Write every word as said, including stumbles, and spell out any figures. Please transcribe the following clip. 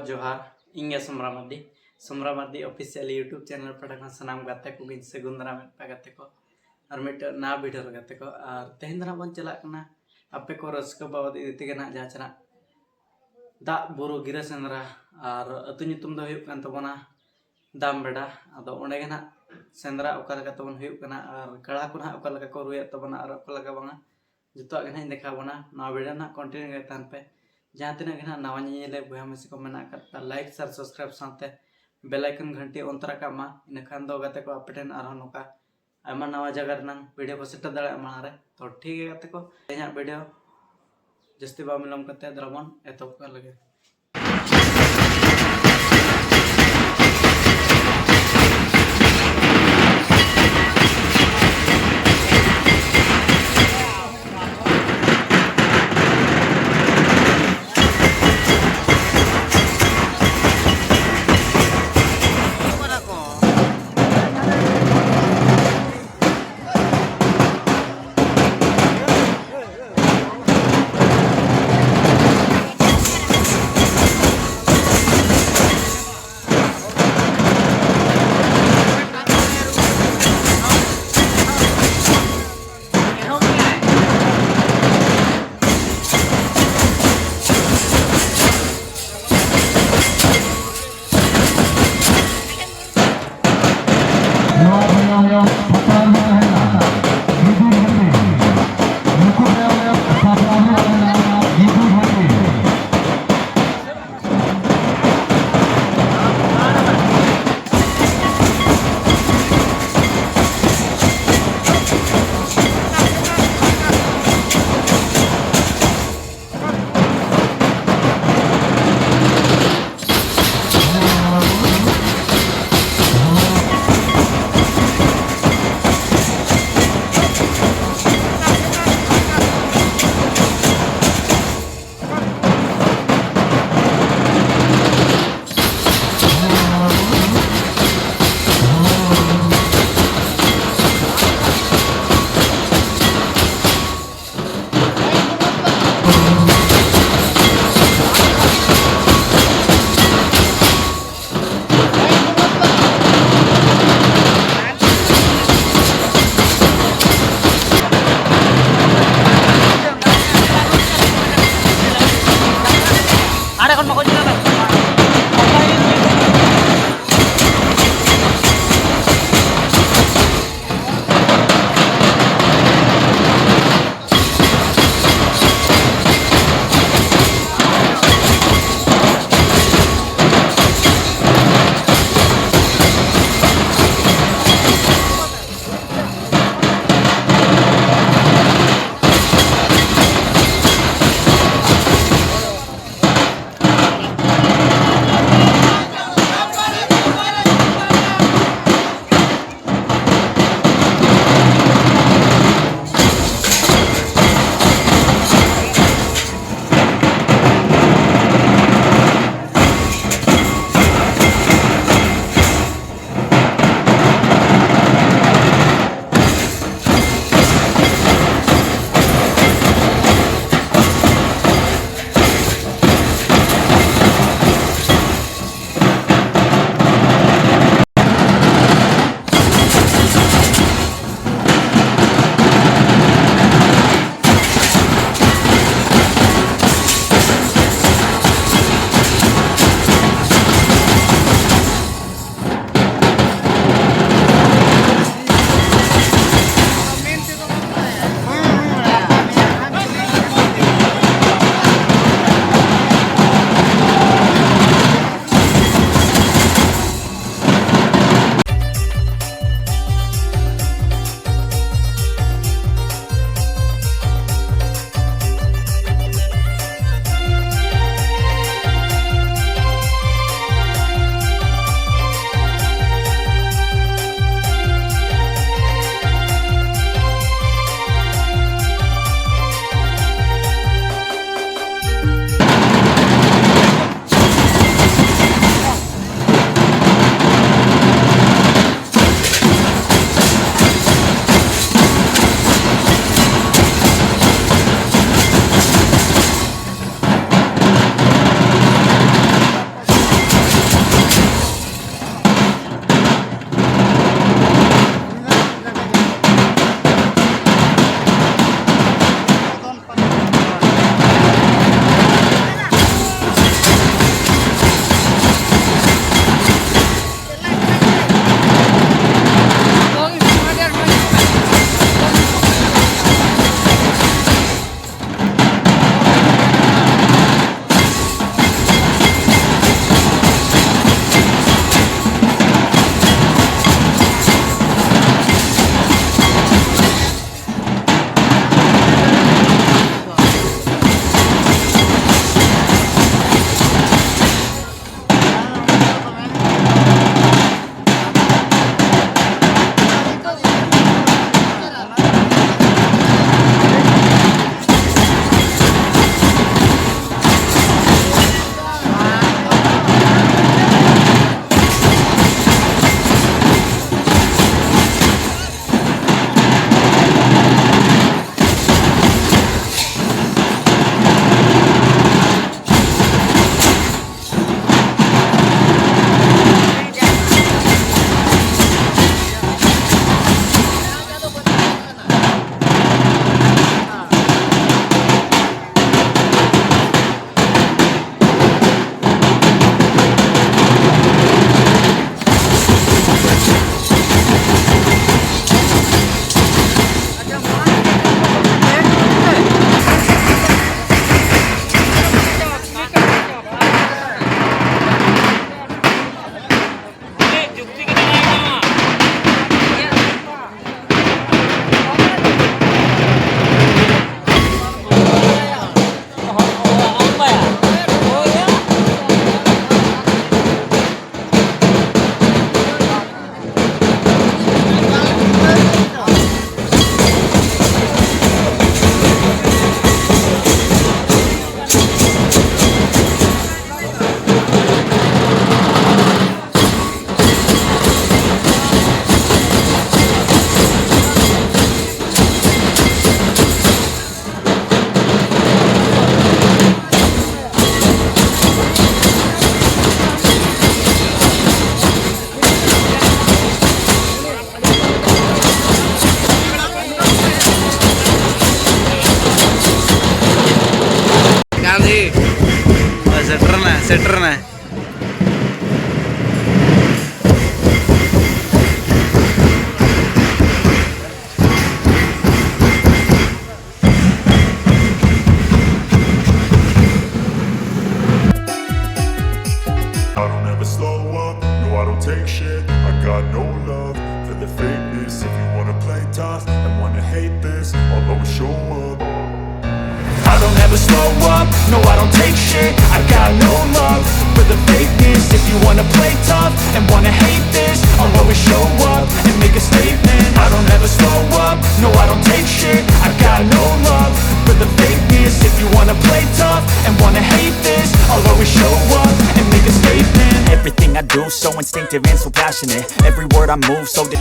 ᱡᱚᱦᱟᱨ, ᱤᱧ ᱜᱮ ᱥᱚᱢᱨᱟ Mardi. ᱥᱚᱢᱨᱟ Mardi Official YouTube channel ᱯᱟᱦᱴᱟ ᱠᱷᱚᱱ ᱥᱟᱱᱟᱢ ᱜᱟᱛᱮ ᱠᱚᱜᱮᱧ ᱥᱟᱹᱜᱩᱱ ᱫᱟᱨᱟᱢᱮᱫ ᱯᱮᱭᱟ ᱜᱟᱛᱮ ᱠᱚ, ᱟᱨ ᱢᱤᱫᱴᱮᱱ ᱱᱟᱣᱟ video ᱨᱮ ᱜᱟᱛᱮ ᱠᱚ᱾ ᱟᱨ ᱛᱮᱦᱮᱧ ᱫᱚ ᱱᱟᱜ ᱵᱚᱱ ᱪᱟᱞᱟᱜ ᱠᱟᱱᱟ ᱟᱯᱮ ᱠᱚ ᱨᱟᱹᱥᱠᱟᱹ ᱵᱟᱵᱚᱫ ᱤᱫᱤ ᱛᱮᱜᱮ ᱱᱟᱜ, ᱡᱟᱦᱟᱸ ᱪᱮ ᱱᱟᱜ ᱫᱟᱜ ᱵᱩᱨᱩ ᱜᱤᱨᱟᱹ ᱥᱮᱸᱫᱽᱨᱟ, ᱟᱨ ᱟᱹᱛᱩ ᱧᱩᱛᱩᱢ ᱫᱚ ᱦᱩᱭᱩᱜ ᱠᱟᱱ ᱛᱟᱵᱚᱱᱟ ᱫᱟᱢᱵᱮᱰᱟ᱾ ᱟᱫᱚ ᱚᱸᱰᱮ ᱜᱮ ᱱᱟᱜ ᱥᱮᱸᱫᱽᱨᱟ ᱚᱠᱟ ᱞᱮᱠᱟ ᱛᱟᱵᱚᱱ ᱦᱩᱭᱩᱜ ᱠᱟᱱᱟ, ᱟᱨ ᱠᱟᱲᱟ ᱠᱚ ᱱᱟᱜ ᱚᱠᱟ ᱞᱮᱠᱟ ᱠᱚ ᱨᱩᱭᱮᱫ ᱛᱟᱵᱚᱱᱟ ᱟᱨ ᱚᱠᱟ ᱞᱮᱠᱟ ᱵᱟᱝᱟ, ᱡᱚᱛᱚᱣᱟᱜ ᱜᱮ ᱱᱟᱜ ᱤᱧ ᱫᱮᱠᱷᱟᱣ ᱵᱚᱱᱟ᱾ ᱱᱚᱣᱟ video ᱱᱟᱜ continue ᱜᱮ ᱛᱟᱦᱮᱱ ᱯᱮ᱾ ᱡᱟᱦᱟᱸ ᱛᱤᱱᱟᱹᱜ ᱜᱮ ᱱᱟᱜ ᱱᱟᱣᱟ ᱧᱮᱧᱮᱞᱤᱭᱟᱹ ᱵᱚᱭᱦᱟ ᱢᱤᱥᱤ ᱠᱚ ᱢᱮᱱᱟᱜ ᱟᱠᱟᱫ ᱯᱮ, like, share, subscribe ᱥᱟᱶᱛᱮ bell icon ᱜᱷᱟᱱᱴᱤ on ᱛᱚᱨᱟ ᱠᱟᱜ ᱢᱟ᱾ ᱤᱱᱟᱹᱠᱷᱟᱱ ᱫᱚ ᱜᱟᱛᱮ ᱠᱚ ᱟᱯᱮ ᱴᱷᱮᱱ ᱟᱨᱦᱚᱸ ᱱᱚᱝᱠᱟ ᱟᱭᱢᱟ ᱱᱟᱣᱟ ᱡᱟᱭᱜᱟ ᱨᱮᱱᱟᱜ video ᱠᱚ ᱥᱮᱴᱮᱨ ᱫᱟᱲᱮᱭᱟᱜᱼᱟ ᱢᱟᱲᱟᱝ ᱨᱮ᱾ ᱛᱚ ᱴᱷᱤᱠ ᱜᱮᱭᱟ ᱜᱟᱛᱮ ᱠᱚ, ᱛᱮᱦᱮᱧᱟᱜ video ᱡᱟᱹᱥᱛᱤ ᱵᱟᱝ ᱵᱤᱞᱚᱢ ᱠᱟᱛᱮ ᱫᱮᱞᱟ ᱵᱚᱱ ᱮᱛᱚᱦᱚᱵ ᱠᱟᱜ ᱞᱮᱜᱮ᱾ Got no love for the fakeness. If you wanna play tough and wanna hate this, I'll always show up. I don't ever slow up, no, I don't take shit. I got no love for the fakeness. If you wanna play tough and wanna hate this, I'll always show up and make a statement. I don't ever slow up, no, I don't take shit. I got no love for the fakeness. If you wanna play tough and wanna hate this, I'll always show up and make a statement. Everything I do so instinctive and so passionate. Every word I move so di-